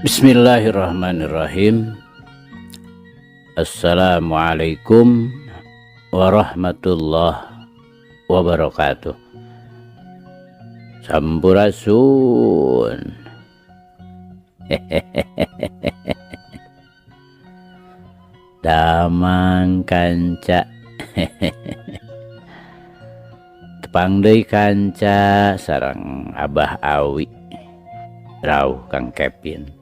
Bismillahirrahmanirrahim. Assalamualaikum warahmatullahi wabarakatuh. Sampurasun. Damang kanca. Tepang deui kanca sareng Abah Awi. Rauh Kang Kevin.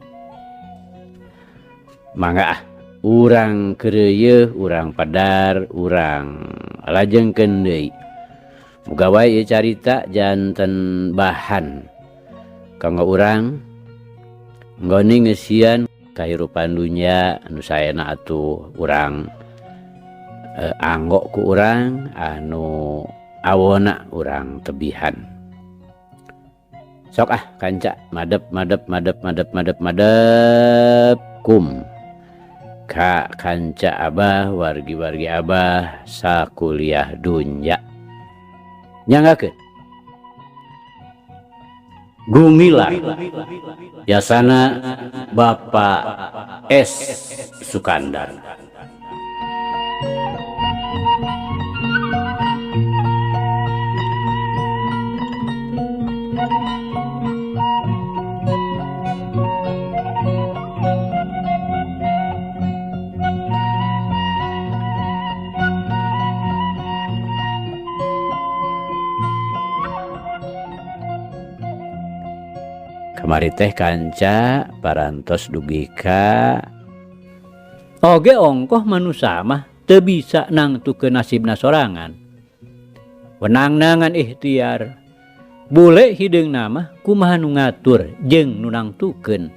Mangga ah, urang keureuyeun, urang padar, urang lajengkeun deui. Muga wae ieu carita janten bahan kanggo urang nggoni ngeusian kahirupan dunya anu saena atuh urang anggo ku urang anu awona urang tebihan. Sok ah kanca madep madep madep madep madep madep kum ka kanca Abah, wargi-wargi Abah sakuliah dunya. Nyanggakeun Gumilar yasana Bapak S Sukandar. Kamari teh kanca parantos dugi ka oge ongkoh manusa mah teu bisa nangtukeun nasibna sorangan. Wenangna ngan ikhtiar. Bule hideungna mah kumaha nu ngatur jeung nu nangtukeun.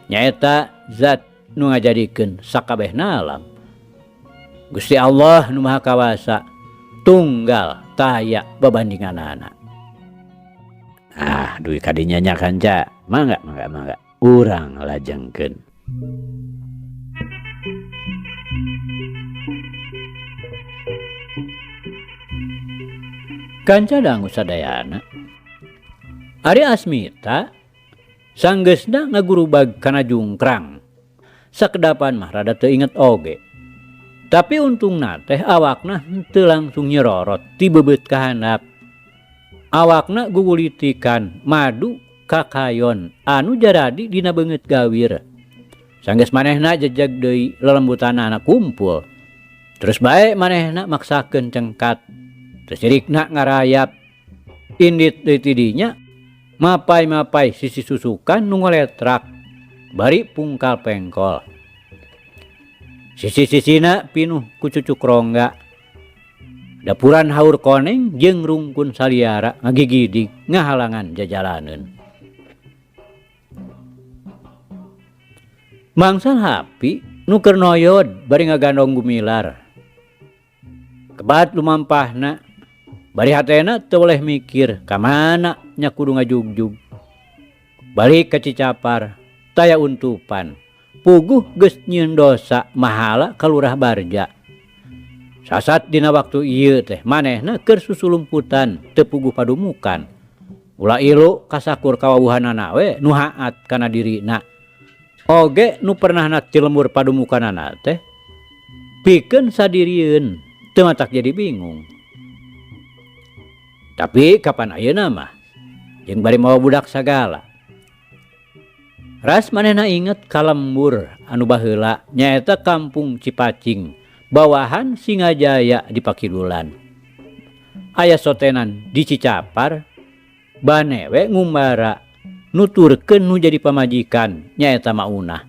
Nyaeta zat nu ngajadikeun sakabehna alam. Gusti Allah nu Maha Kawasa tunggal taya babandinganana. Ah, duit kadinya nya kanca. Mangga, mangga, mangga. Urang lajengkeun. Kanca dangu sadayana. Ari Asmita sanggeusna ngagurubag kana jungkrang. Sakedapan mah rada teu inget oge. Tapi untungna teh awakna henteu langsung nyerorot ti beubeut ka handap. Awakna gugulitikan madu kakayon anu jaradi dina beungeut gawir. Sanggeus manehna jejeg deui lelembutanana kumpul. Terus bae manehna maksakeun cengkat. Terus cirikna ngarayap. Indit deui ti dinya mapai-mapai sisi susukan nu ngoletrak bari pungkal pengkol. Sisi-sisina pinuh ku cucuk rongga. Dapuran haur koneng jeung rungkun saliara ngagigidig ngahalangan jajalaneun. Mangsal Hapi nu keur noyod bari ngagandong Gumilar. Kebat lumampahna bari hatena teu boleh mikir ka mana nya kudu ngajugjug. Balik ka Cicapar taya untupan. Puguh geus nyieun dosa mahala ka Lurah Barja. Sasat dina waktu ieu teh manehna keur susulumputan teu puguh padumukan. Ulah ilu kasakur kawawuhanana we nu haat kana dirina. Oge nu pernahna ti lembur padumukanana teh pikeun sadirieun teu matak jadi bingung. Tapi kapan ayeuna mah jeung bari mawa budak sagala. Ras manehna inget ka lembur anu baheula nyaeta kampung Cipacing bawahan Singajaya di Pakidulan. Aya sotenan di Cicapar bane we ngumbara nuturkeun nu jadi pamajikan nyaeta Maunah.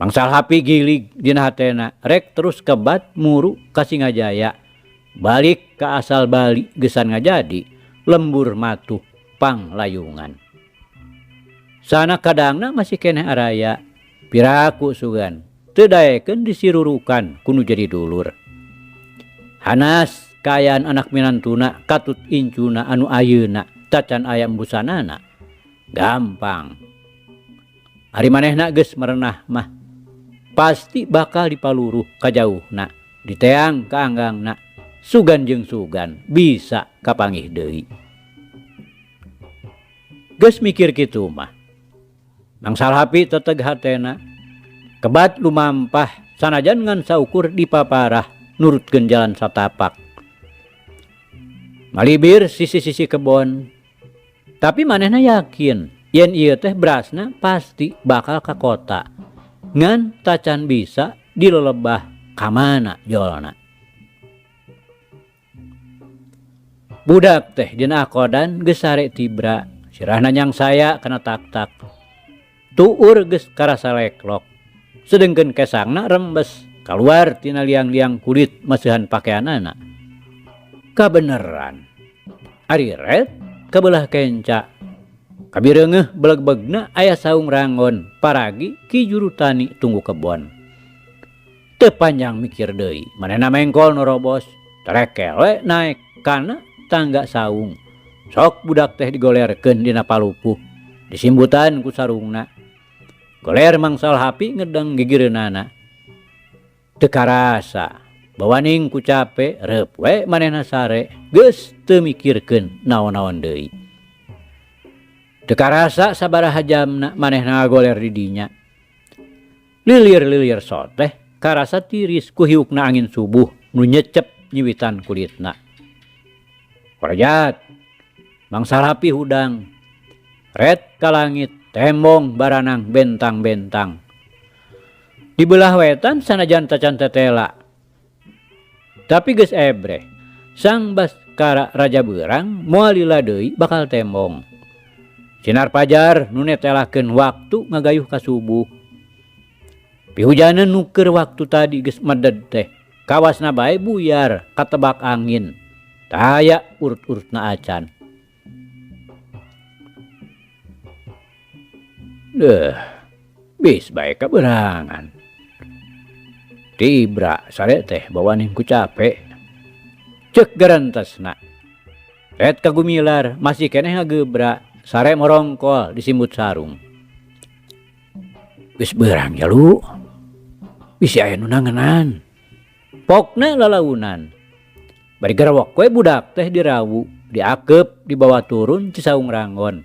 Bangsal Hapi gilig dina hatena rek terus kebat muru ka Singajaya balik ka asal Bali gesan ngajadi lembur matuh panglayungan. Sana kadangna masih keneh araya piraku sugan teu daekeun disirurukan ku nu jadi dulur. Hanas kaayaan anak minantuna katut incuna anu ayeuna tacan aya embusanana. Gampang. Ari manehna geus merenah mah pasti bakal dipaluruh ka jauhna, diteang ka anggangna, sugan jeung sugan bisa kapanggih deui. Geus mikir kitu mah. Mang Salhapi teteg hatena. Kebat lumampah sanajan ngan saukur dipaparah nurutkeun jalan satapak. Malibir sisi-sisi kebon. Tapi manehna yakin yen ieu teh berasna pasti bakal ka kota. Ngan tacan bisa dilelebah ka mana jolna. Budak teh dina akodan geus sare tibra, sirahna nyangsaya kana tak-tak. Tuur geus karasa leklok. Sedengkeun kesangna rembes kaluar tina liang-liang kulit maseuhan pakeanana. Kabeneran. Ari ret kabelah kenca. Kabireungeuh belegbegna aya saung rangon paragi ki jurutani tunggu kebon. Teu panjang mikir deui, manehna mengkol norobos, terekel we naek kana tangga saung. Sok budak teh digolerkeun dina palupuh, disimbutan ku sarungna. Goler Mang Salhapi ngedeng gigireunana. Teu karasa, bawaning ku cape reup we manehna sare, geus teu mikirkeun naon-naon deui. Teu karasa sabaraha jamna manehna ngagoler di dinya. Lilir-lilir soteh karasa tiris ku hiukna angin subuh nu nyecep nyiwitan kulitna. Korejat, Mang Salhapi hudang, ret ka langit, tembong baranang bentang-bentang. Di belah wetan sanajan tacan tetela. Tapi geus ebreh, sang Baskara Raja Beurang moal lila deui bakal tembong. Sinar pajar nu netelakeun waktu ngagayuh ka subuh. Pihujaneun nu keur waktu tadi geus meded teh, kawasna bae buyar katebak angin. Taya urut-urutna acan. Deuh, bis bae kaberangan. Tibra sare teh bawaning ku cape. Ceuk garantesna. Ret kagumilar masih keneh ngagebra, sare morongkol disimbut sarung. Geus beurang jalu. Bisi aya nu nangenan. Pokna lalaunan. Bari gerewok we budak teh dirawu, diakeup dibawa turun ci saung ranggon.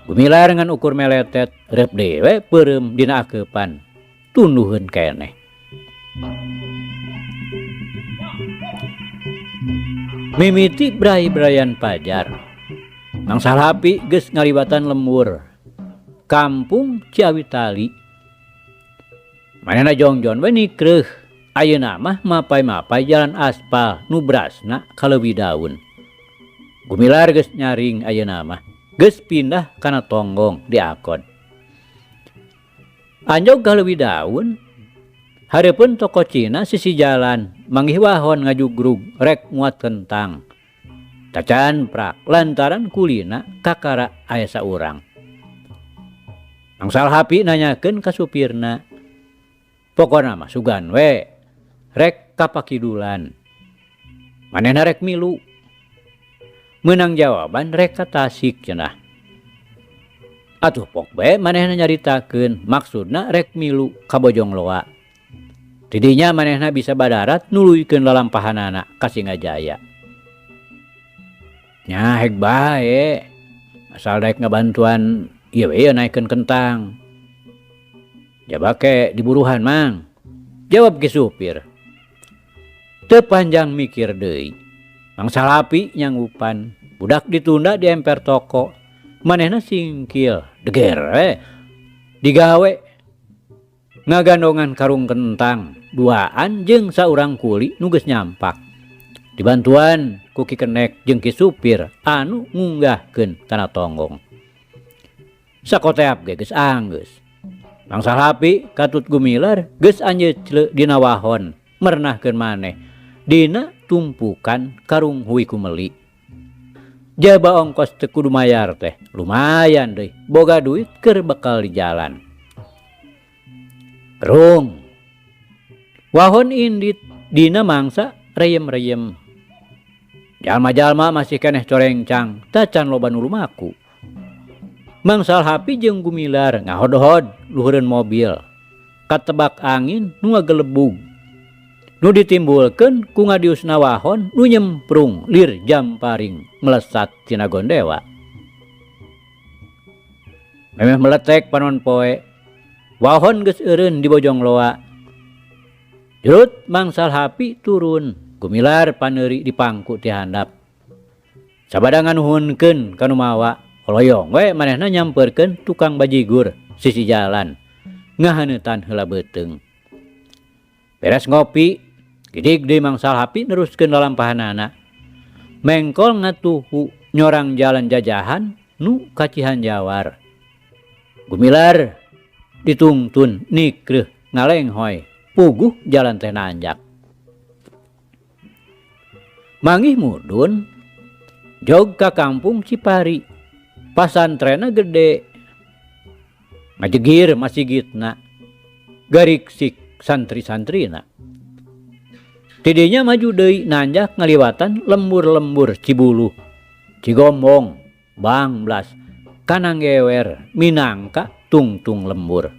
Gumilar ngan ukur meletet, reup deui we peureum dina akeupan. Tunduheun keneh. Mimiti brai-braian pajar. Mang Salhapi geus ngaliwatan lembur. Kampung Ciawitali. Manehna jongjon we nikreuh. Ayeuna mah mapai-mapai jalan aspal nu brasna kaleuwi daun. Gumilar geus nyaring ayeuna mah. Geus pindah kana tonggong diakod. Anjog kaleuwi daun, hareupeun toko Cina sisi jalan manggih wahon ngajugrug rek muat kentang. Tacan prak lantaran kulina kakara aya saurang. Mang Salhapi nanyakeun ka supirna. Pokona mah sugan we rek kapakidulan. Manehna rek milu. Meunang jawaban rek ka Tasik cenah. Atuh pok bae manehna nyaritakeun maksudna rek milu ka Bojongloa. Tidinya manehna bisa badarat nuluykeun lalampahanana ka Singajaya. Nya hek bae asal daek ngabantuan ieu we naekeun kentang. Jaba ke diburuhan mang. Jawab ki supir. Teu panjang mikir deui. Mang Salhapi nyanggupan. Budak ditunda di emper toko. Manehna singkil, deger we. Digawe ngagandongan karung kentang, duaan jeung saurang kuli nu geus nyampak. Dibantuan ku Ki Kenek jeung Ki Supir anu ngunggahkeun kana tonggong. Sakoteap ge geus anggeus. Mang Salhapi katut gumilar geus anjeut dina wahon merenahkeun maneh dina tumpukan karung hui kumeli. Jaba ongkos teu kudu mayar teh lumayan deui boga duit keur bekal di jalan. Gerung wahon indit dina mangsa reyem-reyem. Jalma-jalma masih keneh corengcang tacan loba nu lumaku. Mang Salhapi jeung Gumilar ngahodhod luhureun mobil. Katebak angin nu ngagelebug. Nu ditimbulkeun ku ngadiusna wahon nu nyemprung lir jamparing melesat tina gondewa. Memeh meletek panon poe. Wahon geus eureun di Bojong Loa. Jurut Mang Salhapi turun, gumilar paneuri di pangku ti handap. Sabada nganuhunkeun ka nu mawa, holoyong we manehna nyampeurkeun tukang bajigur sisi jalan, ngahaneutan heula beuteung. Beres ngopi, gidig deui Mang Salhapi neruskeun lalampahanana. Mengkol ngatuhu nyorang jalan jajahan nu ka Cihanjawar. Gumilar ditungtun nikreuh ngalenghoy puguh jalan teh nanjak. Mangih mudun jog ka kampung Cipari. Pasantrena gede. Ngajegir masigitna. Gariksik santri-santrina. Tidinya maju deui nanjak ngaliwatan lembur-lembur Cibuluh, Cigombong, Bangblas, Kananggewer, Minangka, Tungtung Lembur.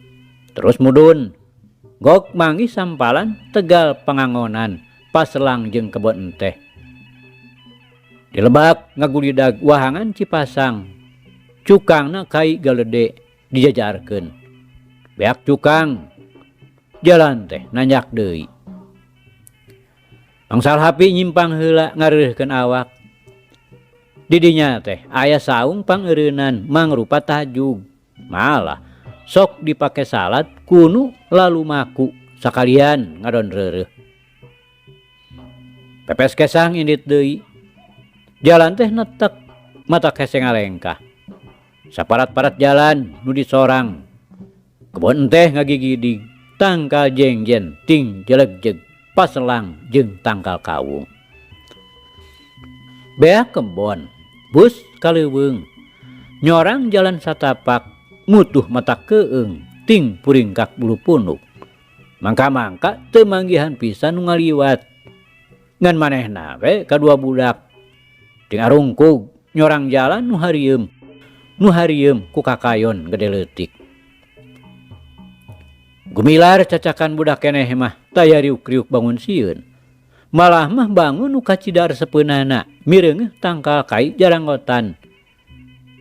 Terus mudun, gok manggih sampalan Tegal Pangangonan, Paselang jeung kebon enteh. Di lebak ngagulidag wahangan Cipasang, cukangna kai galede dijajarkeun. Beak cukang, jalan teh nanjak deui. Mang Salhapi nyimpang heula ngareuhkeun awak. Didinya teh aya saung pangeureunan mangrupa tajug. Malah sok dipake salat kunu lalu maku sakalian ngadon reureuh. Pepes kesang indit deui. Jalan teh netek mata hese ngalengkah. Saparat-parat jalan nu disorang. Kebon teh ngagigidig tangkal jengjen ting jelegjeg paselang jeung tangkal kawung. Beak kebon, bus kaleuweung, nyorang jalan satapak, mutuh mata keung, ting puringkak bulu punuk. Mangka-mangka teu manggihan pisan nu ngaliwat. Ngan manehna we kadua budak. Ting arungkug nyorang jalan nu harieum, nu harieum ku kakayon gede leutik. Gumilar cacakan budak keneh mah taya riuk-riuk bangun sieun. Malah mah bangun nu kacida resepeunana, mireungeuh tangkal kai jaranggotan.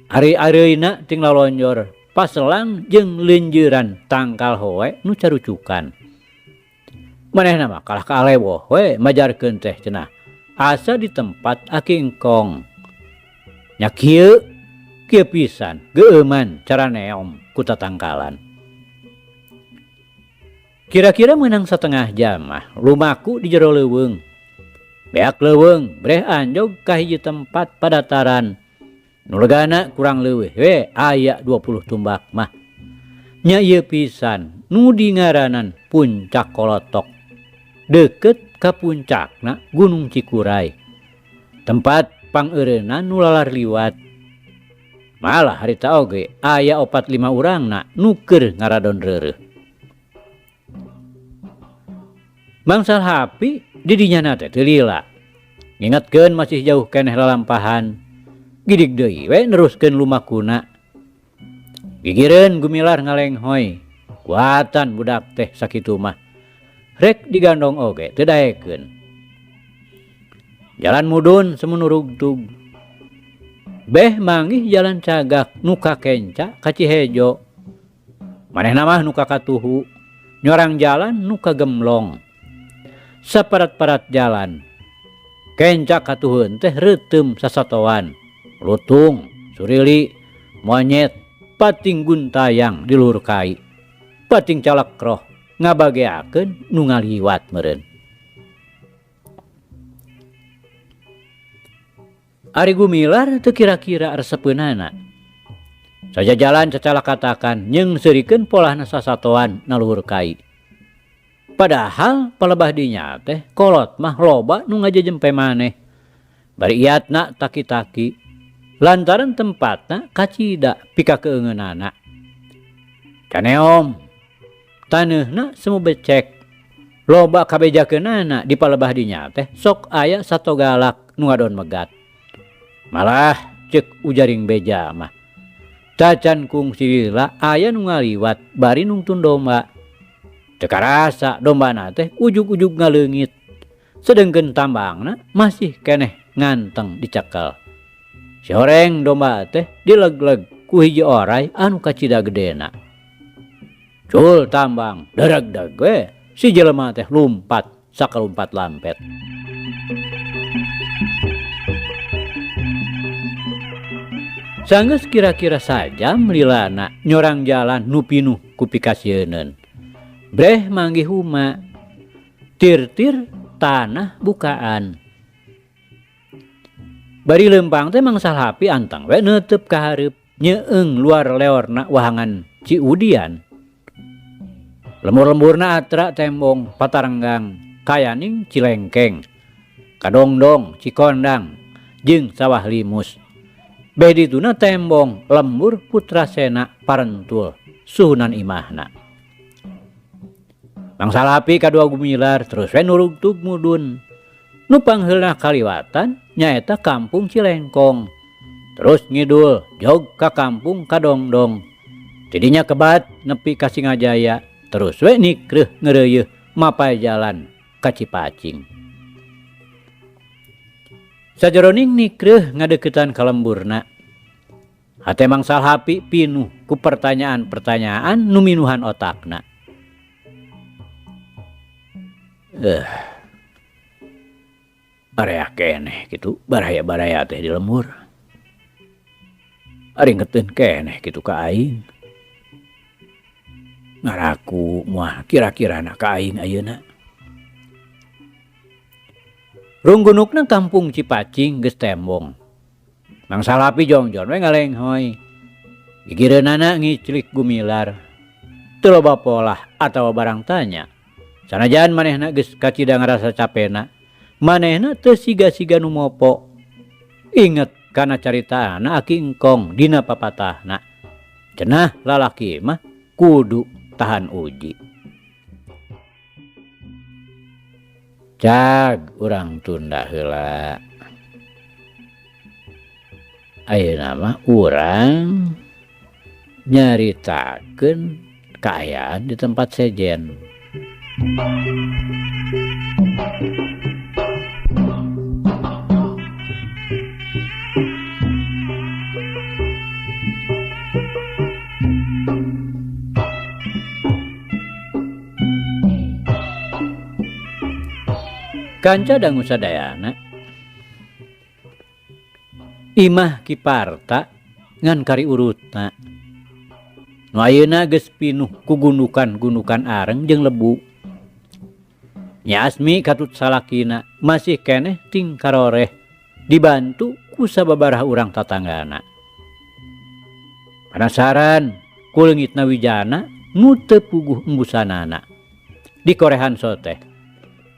Ari-arieuna ting lalonjor, paselang jeung leunjeuran tangkal hoe nu carucukan. Manehna mah kalah ka alewuh we majarkeun teh cenah. Asa di tempat aki engkong. Nya kieu, kieu pisan geueuman cara neom ku tatangkalan. Kira-kira menang setengah jam mah lumaku di jero leuweung. Beak leuweung breh anjog ka hiji tempat padataran. Nu legana kurang leuwih we aya 20 tumbak mah. Nya ieu pisan nu dingaranan Puncak Kolotok. Deukeut ka puncakna Gunung Cikuray. Tempat pangeureunan nu lalar liwat. Malah harita oge aya 4-5 urangna nu keur ngaradon reureuh. Mang Salhapi didinya teh teu lila. Ngingetkeun masih jauh keneh lalampahan. Gidig deui we neruskeun lumakuna. Gigireun gumilar ngalenghoy. Kuatan budak teh sakitu mah. Rek digandong oge teu daekeun. Jalan mudun semenurugtug. Beh manggih jalan cagak nu kakenca ka Cihejo. Manehna mah nu kakatuhu, nyorang jalan nu kagemlong. Saparat-parat jalan. Kenca katuhun teh reuteum sasatoan. Lutung, surili, monyet, pating guntayang di luhur kai. Pating calekroh ngabageakeun nu ngaliwat meureun. Ari Gumilar teu kira-kira resepeunana. Sajajalan cacalakatakan nyeungseurikeun polahna sasatoan na luhur kai. Padahal palebah dinya teh kolot mah loba nu ngajejempe maneh. Bari iatna taki-taki lantaran tempatna kacida pikakeungeunana. Caneom taneuhna semu becek. Loba kabejakeunana di palebah dinya teh sok aya sato galak nu ngadon megat. Malah ceuk ujaring beja mah. Cacan kungsi lila aya nu ngaliwat bari nungtun domba. Teu karasa dombana teh ujug-ujug ngaleungit. Sedengkeun tambangna masih keneh nganteng dicekel. Si horeng domba teh dileg-leg ku hiji oray anu kacida gedena. Cul tambang daragdag we si jelema teh lumpat sakalumpat lampet. Sanggeus kira-kira sajam lilana nyorang jalan nu pinuh ku pikasieuneun. Breh manggih huma. Tir-tir tanah bukaan. Bari leumpang teh Mang Salhapi anteng we neuteub ka hareup nyeung luar leorna wahangan Ciudian. Lembur-lemburna atra tembong patarenggang kayaning Cilengkeng, Kadongdong, Cikondang, jeung sawah limus. Beh dituna tembong lembur Putrasena parentul suhunan imahna. Mang Salhapi kadua gumilar terus we nurugtug mudun. Nu pangheulna kaliwatan nyaeta kampung Cilengkong. Terus ngidul jog ka kampung Kadongdong. Tidinya kebat nepi ka Singajaya. Terus we nikreuh ngeureuyeeh mapay jalan ka Cipacing. Sajeroning nikreuh ngadeuketan ka lemburna. Hate Mang Salhapi pinuh ku pertanyaan-pertanyaan nu minuhan otakna. Area keneh kitu baraya-baraya teh di lembur. Ari ngeteun keneh kitu ka aing. Ngaraku moal kira-kirana ka aing ayeuna. Runggunukna kampung Cipacing geus tembong. Mang Salhapi jongjon we ngalenghoy. Gigireunana ngiclik gumilar. Teu loba polah atawa barang tanya. Sanajan manehna geus kacida ngarasa capena, manehna teu siga-siga nu mopo. Inget kana caritaana aki engkong dina papatahna. Cenah lalaki mah kudu tahan uji. Cag urang tunda heula. Ayeuna mah urang nyaritakeun kaayaan di tempat sejen. Kanca dangu sadayana imah Ki Parta ngan kari urutna. Nu ayeuna geus pinuh ku gundukan-gundukan areng jeung lebu. Nyi Asmi katut salakina masih keneh ting karoreh dibantu ku sababaraha urang tatanggana. Panasaran ku leungitna wijana nu teu puguh embusanana. Dikorehan soteh.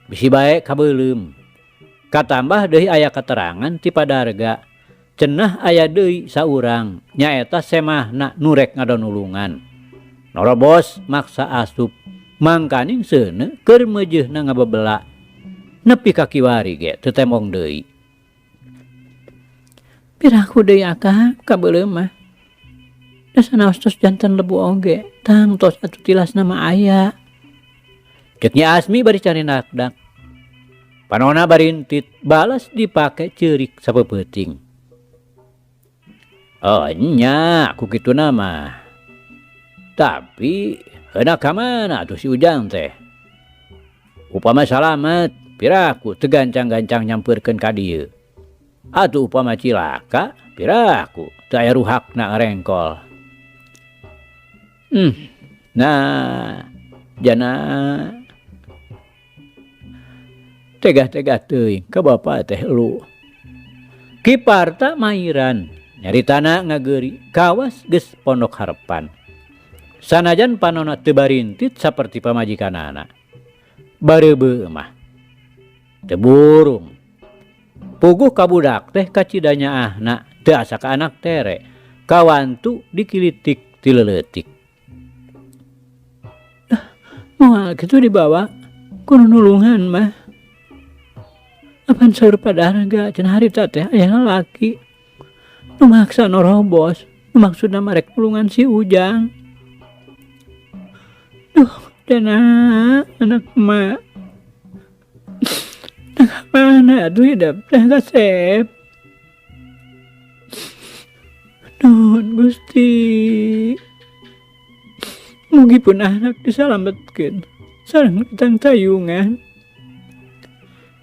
Bisi bae kabeuleum. Katambah deui aya keterangan ti padarga. Cenah aya deui saurang nyaeta semahna nu rek ngadonulungan. Norobos maksa asup mangkaning seuneu keur meujeuhna ngabebela. Nepi ka kiwari ge teu tembong deui. Piraku deui akang kabeuleum mah. Da sanaos tos janten lebu oge, tangtos atuh tilasna mah aya. Cek Nyi Asmi bari carinakdak. Panona barintit balas dipake ceurik sapeupeting. Oh nya ku kituna mah. Tapi heuna ka mana atuh si Ujang teh? Upama salamet piraku teu gancang-gancang nyampeurkeun ka dieu. Atuh upama cilaka piraku teu aya ruhakna ngarengkol. Nah jana tegah-tegah teuing ka bapa teh lu. Ki Parta mairan nyaritana ngageuri kawas geus pondok harepan. Sanajan panona teu barintit saperti pamajikanana. Bareubeuh mah teu burung. Puguh ka budak teh kacida nyaahna teu asa ka anak tere. Kawantu dikilitik ti leuletik. Moal kitu dibawa ku nulungan mah. Apan saur padarga cenah harita teh aya lalaki nu maksa norobos, nu maksudna mah rek nulungan si Ujang. Duh, dana anak emak. Nah, mana atuh hidep teh kasep. Nuhun Gusti. Mugi pun anak disalametkeun sareng ditangtayungan.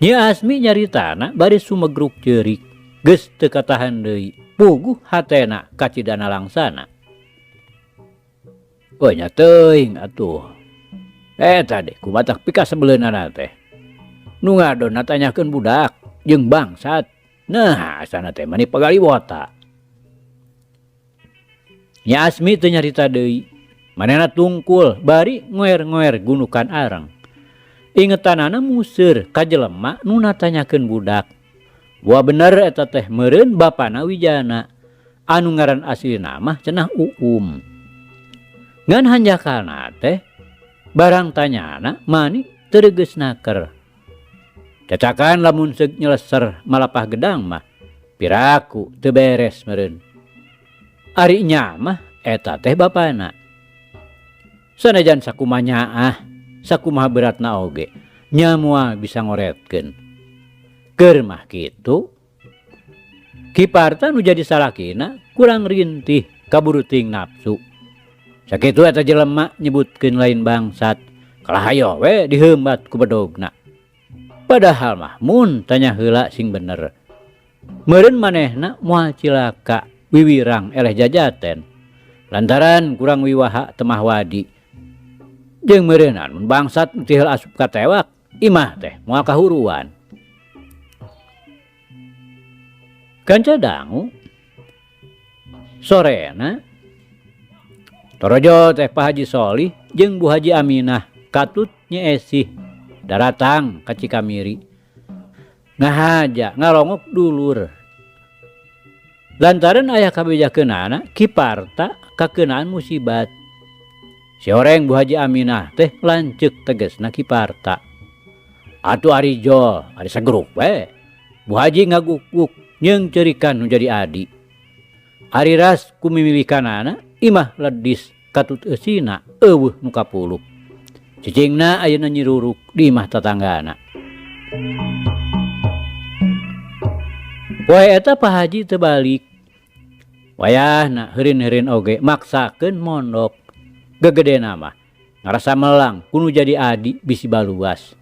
Nyi Asmi nyaritana bari sumegruk ceurik, geus teu katahan deui, puguh hatena kacidana langsana. Oh nya teuing atuh. Eta deh kumatak pikasebeleunana teh. Nu ngadon natanyakeun budak jeung bangsat. Nah, asana teh mani pagaliwota. Nyi Asmi teu nyarita deui. Manehna tungkul bari ngoer-ngoer gunukan areng. Ingetanana museur ka jelema nu natanyakeun budak. Wah bener eta teh meureun bapana Wijana. Anu ngaran aslina mah cenah Uum. Ngan hanjakalna teh barang tanyana mani teu regeus naker. Cacakan lamun seug nyeleser malapah gedang mah piraku teu beres meureun. Ari nya mah eta teh bapana. Sanajan sakumaha nyaah, sakumaha beratna oge, nya moal bisa ngoretkeun. Keur mah kitu, Ki Parta nu jadi salakina kurang rintih kaburu teuing nafsu. Sakitu eta jelema nyebutkeun lain bangsat, kalah hayo we diheumbat ku bedogna. Padahal mah mun tanya heula sing bener. Meureun manehna moal cilaka wiwirang eleh jajaten. Lantaran kurang wiwaha temah wadi. Jeung meureunan mun bangsat nu tiheul asup ka tewak, imah teh moal kahuruan. Kanca dangu sorena torojo teh Pak Haji Solih jeung Bu Haji Aminah katut Nyi Esih daratang ka Cikamiri. Ngahaja ngalongok dulur. Lantaran aya kabejakeunana Ki Parta kakeunaan musibat. Si oreng Bu Haji Aminah teh lanceuk tegesna Ki Parta. Atuh ari jol, ari sageruk we. Bu Haji ngaguk-guk jeung ceurikan nu jadi adi. Ari ras kumimilikanana imah ledis katut eusina eueuh nu kapuluk. Cicingna ayeuna nyiruruk di imah tatanggana. Poe eta Pak Haji teu balik. Wayahna heurin-heurin oge maksakeun mondok. Gegedena mah ngarasa melang ku nu jadi adi bisi baluas.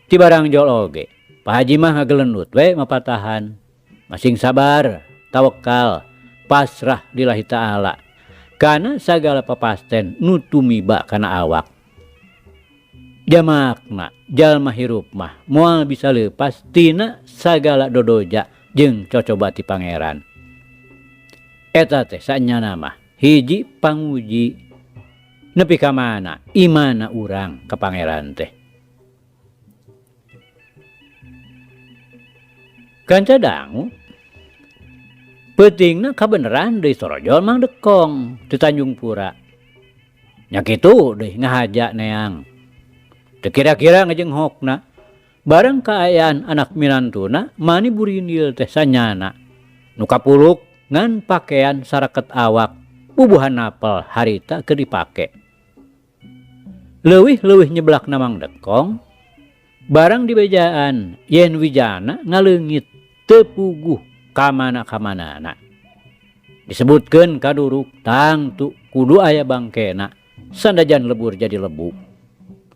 Ti barang jol oge, Pak Haji mah ngagelendut we mapatahan. Masing sabar, tawakal, pasrah lillahi ta'ala. Kana sagala papasten nu tumiba kana awak. Jamakna jalma hirup mah moal bisa leupas tina sagala dodoja jeung cocoba ti pangeran. Eta teh sanyana mah hiji panguji nepi ka mana imana urang ka pangeran teh. Kanca dangu peutingna kabeneran deui sorojol Mang Dekong di Tanjung Pura. Nya kitu deui ngahaja neang. Teu kira-kira ngajenghokna bareng kaayaan anak minantuna mani burindil teh sanyana nu kapuluk ngan pakaian saraket awak bubuhan napel harita keur dipake. Leuwih-leuwih nyeblakna Mang Dekong barang dibejaan yen Wijana ngaleungit teu puguh ka mana-kamanana. Disebutkeun kaduruk tangtu kudu aya bangkena sanajan lebur jadi lebu.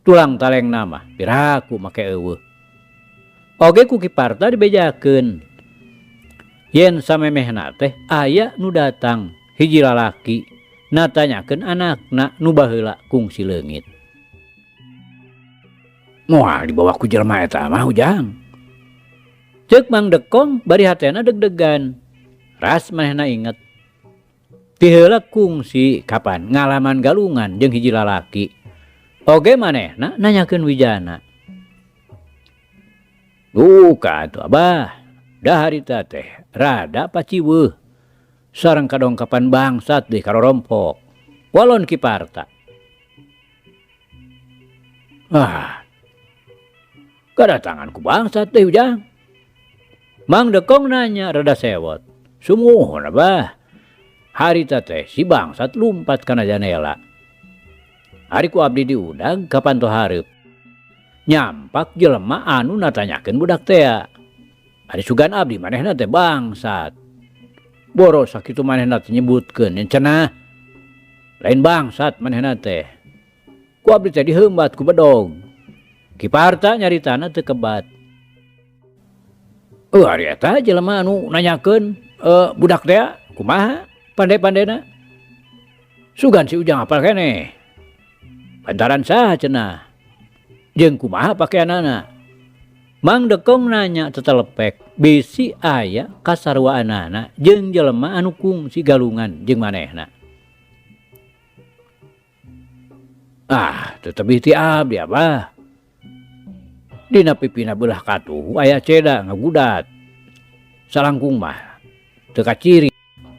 Tulang talengna mah piraku make eueuh. Oge ku Ki Parta dibejakeun yen samemehna teh aya nu datang hiji lalaki natanyakeun anakna nu baheula kungsi leungit. Moal dibawa ku jelema eta mah ujang. Ceuk Mang Dekong bari hatena deg-degan. Ras manehna inget. Ti heula kungsi kapan ngalaman galungan jeung hiji lalaki. Oge manehna nanyakeun Wijana. Duka atuh abah, da harita teh rada paciweuh. Sareng kadongkapan bangsat deui karorompok. Walon Ki Parta. Ah. Kadatangan ku bangsat deui ujang. Mang Dekong nanya rada sewot. Sumuhun abah. Harita teh si bangsat lumpat kana janela. Ari ku abdi diudag ka panto hareup. Nyampak jelema anu natanyakeun budak tea. Ari sugan abdi manehna teh bangsat. Boro sakitu manehna teh nyebutkeun nya cenah. Lain bangsat manehna teh. Ku abdi teh diheumbat ku bedog. Ki Parta nyaritana teu kebat. Euh ari eta jelema anu nanyakeun budak teh kumaha pande-pandena. Sugan si Ujang apal keneh. Pantaran saha cenah. Jeung kumaha pakeanana. Mang Dekong nanya tetelepek bisi aya kasaruaanana jeung jelema anu kungsi galungan jeung manehna. Ah, teu tebih ti abdi abah. Dina pipina beulah katuhu aya ceda ngagudat. Salangkung mah teu kaciri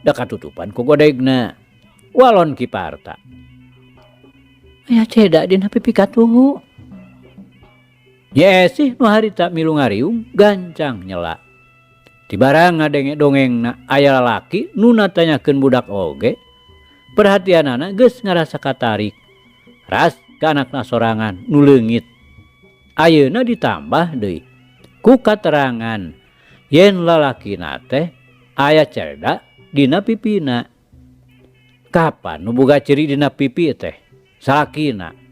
da katutupan ku godegna. Walon Ki Parta. Aya ceda dina pipi katuhu. Nyi Esih nu harita milu ngariung gancang nyela. Tibarang ngadenge dongengna aya lalaki nu natanyakeun budak oge, perhatianana geus ngarasa katarik. Ras ka anakna sorangan nu leungit. Ayeuna ditambah deui ku katerangan yen lalakina teh aya cerda dina pipina. Kapan nu boga ciri dina pipi teh? Salakina.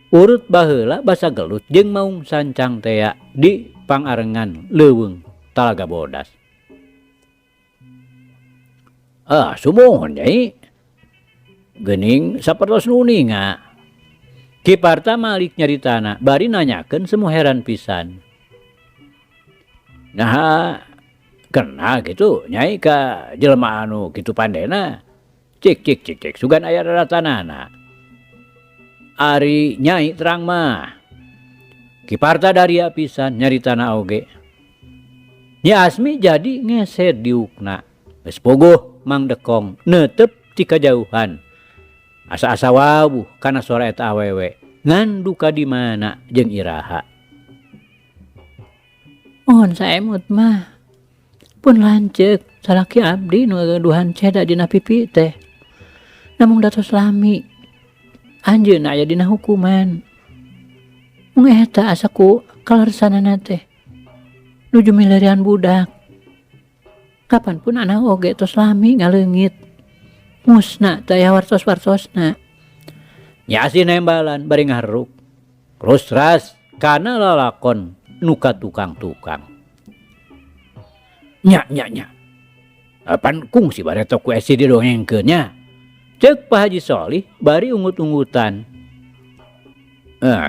Urut baheula basa gelut jeung maung sancang tea di pangarengan leuweung Talaga Bodas. Ah, sumuhun nyai. Geuning sapertos nu uninga. Ki Parta malik nyaritana bari nanyakeun semu heran pisan. Naha kena kitu nyai ka jelema anu kitu pandena. Cik cik cik cik sugan aya daratanana. Ari nyai terang mah. Ki Parta daria pisan nyaritana oge. Nyi Asmi jadi ngesed diukna. Geus puguh Mang Dekong neuteup ti kajauhan. Asa-asa wawuh kana sora eta awewe ngan duka di mana jeung iraha. Mohon saemut mah. Pun lanceuk salaki abdi nu gagaduhan ceda dina pipi teh. Namung datos lami. Anjeunna aya dina hukuman. Mung eta asa ku kalersanana teh. Nuju milarian budak. Kapan pun anak oge tos lami ngaleungit. Musna teu aya wartos-wartosna. Nyi Asih nembalan bari ngaharuk. Rus ras kana lalakon nu ka tukang-tukang. Nya nya nya. Pan kungsi bareto ku Esi didongengkeun nya. Ceuk Pak Haji Solih bari ungut-ungutan.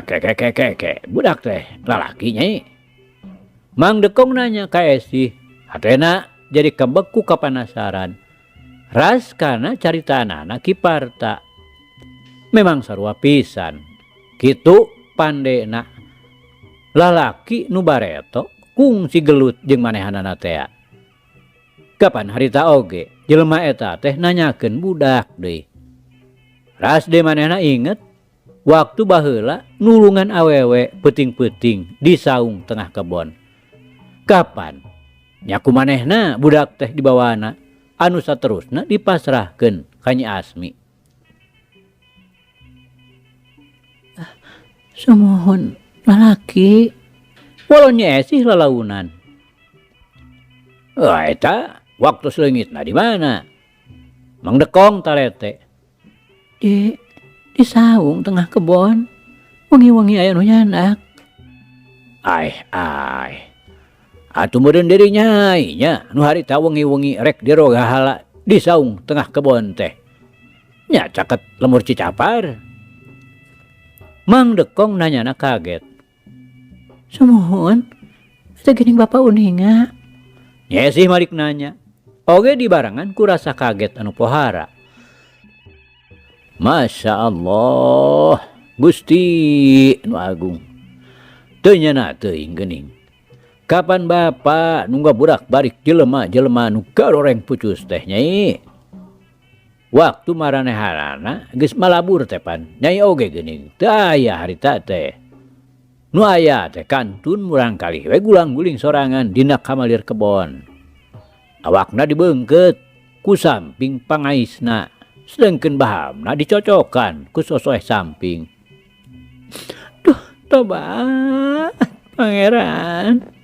Ke ke ke ke ke budak teh lalaki nyai. Mang Dekong nanya ka Esi, hatena jadi kebek ku kapanasaran. Ras kana caritaanana Ki Parta. Memang sarua pisan. Kitu pandena. Lalaki nu bareto kungsi gelut jeung manehanana tea. Kapan harita oge jelema eta teh nanyakeun budak deui. Ras deui manehna inget waktu baheula nulungan awewe peuting-peuting di saung tengah kebon. Kapan nya ku manehna budak teh dibawana anu saterusna dipasrahkeun ka Nyi Asmi. Sumuhun lalaki. Walau Nyi Esih lalaunan. Eta waktu seleungitna di mana? Mang Dekong talete. Di saung tengah kebon. Wengi-wengi aya nu nyandak. Aih aih. Atuh meureun diri nyai nya nu harita wengi-wengi rek dirogahala di saung tengah kebon teh. Nya caket lemur Cicapar. Mang Dekong nanyana kaget. Sumuhun, eta geuning bapa uninga. Nyi Esih malik nanya. Oge dibarengan ku rasa kaget anu pohara. Masya Allah, Gusti nu agung. Teu nyana teuing geuning. Kapan bapa nu ngaburak barik jelema-jelema nu garoreng pucus teh nyai? Waktu maranehanana geus malabur teh pan nyai oge geuning. Teu aya harita teh. Nu aya teh kantun murangkalih we gulang-guling sorangan dina kamalir kebon. Awakna dibeungkeut ku samping pangaisna, sedengkeun bahamna dicocokan ku sosoeh samping. Duh, tobat pangeran.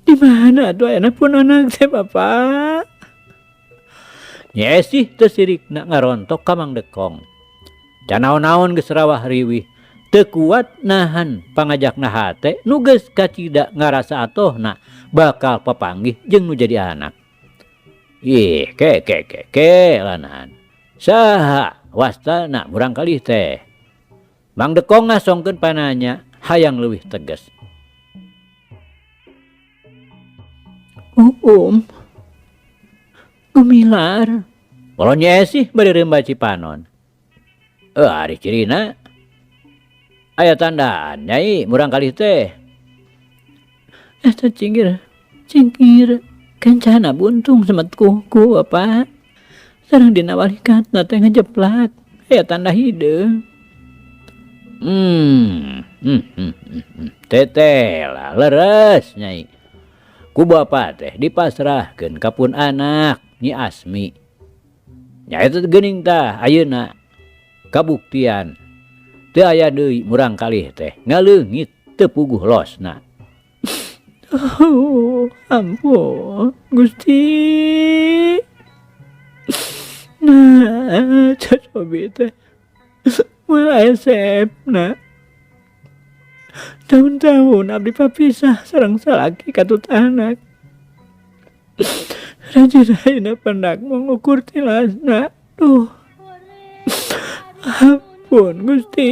Di mana atuh ayana pun anak teh bapak? Nyi Esih teu sirikna ngarontok ka Mang Dekong. Can naon-naon geus rawah riwih, teu kuat nahan pangajakna hate nu geus kacida ngarasa atohna bakal papanggih jeung nu jadi anak. Ih, ke ke ke ke lanahan. Saha wastana murangkalih teh? Mang Dekong ngasongkeun pananya hayang leuwih tegas. Uum. Gumilar. Walau Nyi Esih bari reumba cipanon. Ari cirina aya tandaan nyai murangkalih teh. Eta cingir, cingir kencana buntung semet kuku Bapak. Sareng dina walikatna teh ngejeplak aya tanda hideung. Teteh lah leres nyai. Ku bapa teh dipasrahkeun ka pun anak Nyi Asmi. Nya eta geuning tah ayeuna kabuktian teu aya deui murangkalih teh ngaleungit teu puguh losna. Oh, ampun Gusti. Nah, cocobi teh moal aya sepna. Tahun-tahun abdi papisah sareng salaki katut anak. Rajin ayeuna pendak mengukur tilasna. Duh. Ampun Gusti.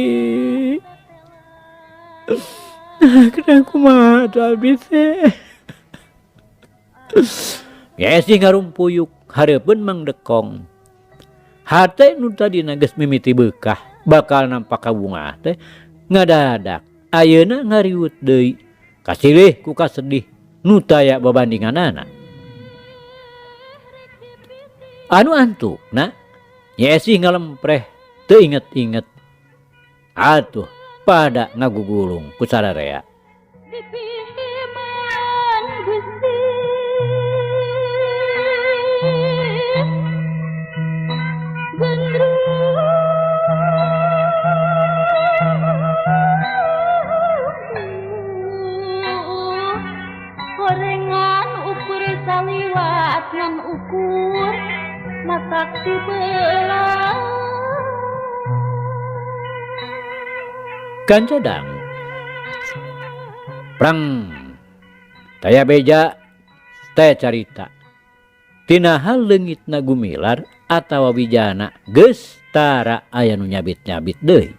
Nah, kena kumaha atuh abdi teh. Nyi Esih ngarumpuyuk hareupeun Mang Dekong. Hate nu tadina geus mimiti beukah bakal nampak kabungah teh ngadadak ayeuna ngariwut deui kasilih ku kasedih nu taya babandinganana. Anu antukna Nyi Esih ngalempreh teu inget-inget. Atuh pada ngagugulung ku sararea. Kanca dangu. Prang taya beja taya carita. Tina hal leungitna Gumilar atawa Wijana geus tara aya nu nyabit-nyabit deui.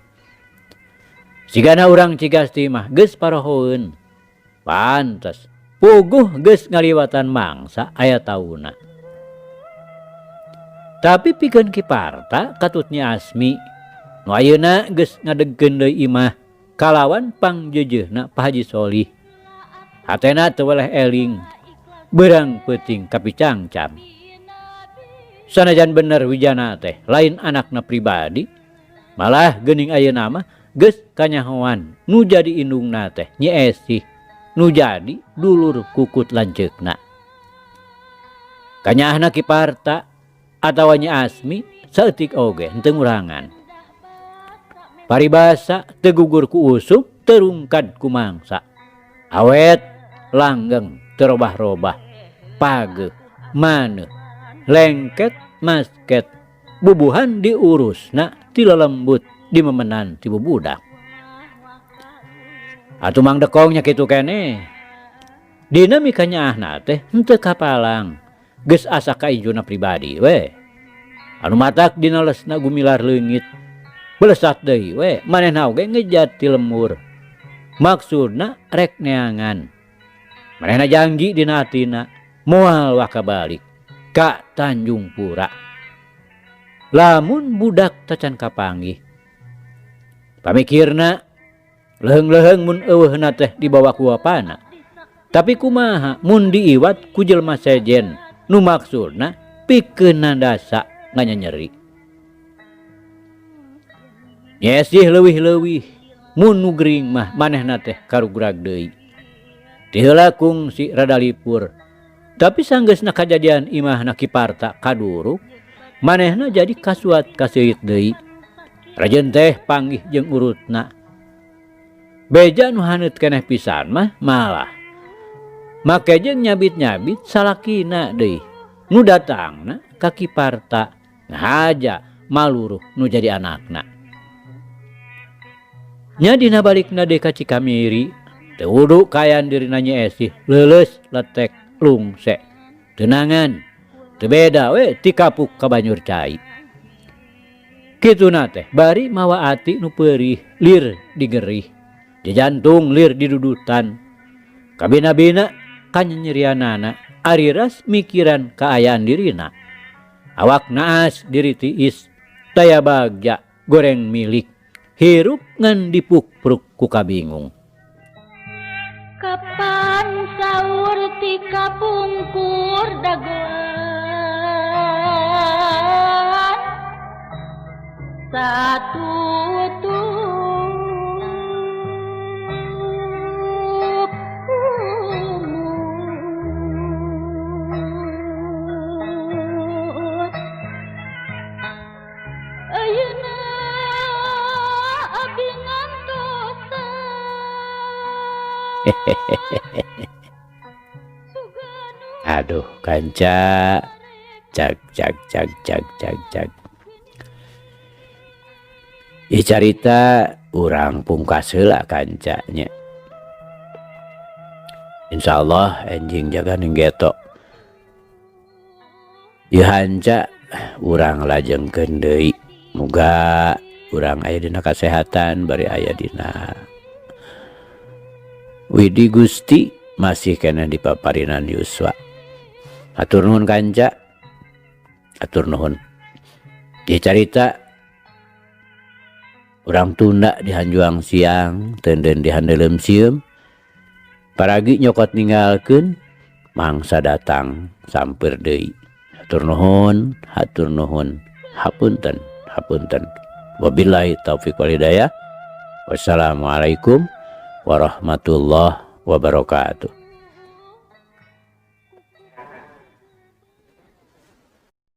Sigana urang Cigasti mah geus parohoeun. Pantes puguh geus ngaliwatan mangsa aya tauna. Tapi pikeun Ki Parta katut Nyi Asmi nu ayeuna geus ngadegkeun deui imah kalawan pangjeujeuhna Pak Haji Solih. Hatena teu weleh eling, beurang peuting kapicangcam. Sanajan bener Wijana teh lain anakna pribadi, malah geuning ayeuna mah geus kanyahoan nu jadi indungna teh Nyi Esih, nu jadi dulur kukut lanceukna. Kanyaahna Ki Parta atawa Nyi Asmi saeutik oge henteu ngurangan. Paribasa teu gugur ku usum, teu rungkad ku mangsa. Awet langgeng teu robah-robah, pageuh, maneuh, lengket, masket, bubuhan diurusna ti lelembut dimemenan ti bubudak. Atuh Mang Dekong nya kitu keneh. Dina mikanyaahna teh henteu kapalang, geus asa ka injuna pribadi we. Anu matak dina lesna Gumilar leungit. Belesat deui we, manehna oge ngejat ti lembur. Maksudna rek neangan. Manehna janji dina hatina moal waka balik ka Tanjung Pura. Lamun budak tacan kapanggih. Pamikirna leuheung-leuheung mun eueuhna teh dibawa ku bapana. Tapi kumaha mun diiwat ku jelema sejen nu maksudna pikeun nandasa nganyanyeri. Nyi Esih leuwih-leuwih mun nu gering mah manehna teh karugrag deui. Ti heula kungsi rada lipur. Tapi sanggeusna kajadian imahna Ki Parta kaduruk, manehna jadi kasuat kaseuit deui. Rajeun teh panggih jeung urutna. Beja nu haneut keneh pisan mah malah make jeung nyabit-nyabit salakina deui. Nu datangna ka Ki Parta ngahaja maluruh nu jadi anakna. Nya dina balikna deui ka Cikamiri teu wudu kaayaan dirina Nyi Esih leuleus letek lungse teunangan teu beda we ti kapuk ka banjur cai. Kituna teh bari mawa ati nu peurih lir digerih jajantung lir didudutan kabina-bina kanyanyerianana ariras mikiran kaayaan dirina. Awak naas diri tiis taya bagja goreng milik hirup ngan dipukpruk ku kabingung. Kapan saur ti kapungkur dagoan satutup umur ayeuna abdi ngantosan. Aduh kanca cag cag cag cag cag cag. Ieu carita urang pungkas heula kanca nya. Insyaallah enjing jaga ning geto. Ieu hanca urang lajengkeun deui. Muga urang aya dina kasehatan bari aya dina Widi Gusti masih keneh di paparinan yuswa. Hatur nuhun kanca. Hatur nuhun. Ieu carita urang tunda di hanjuang siang, teunden di handeuleum sieum. Paragi nyokot ninggalkeun mangsa datang sampeur deui. Hatur nuhun, hatur nuhun. Hapunten, hapunten. Wabillahi taufik wal hidayah. Wassalamualaikum warahmatullahi wabarakatuh.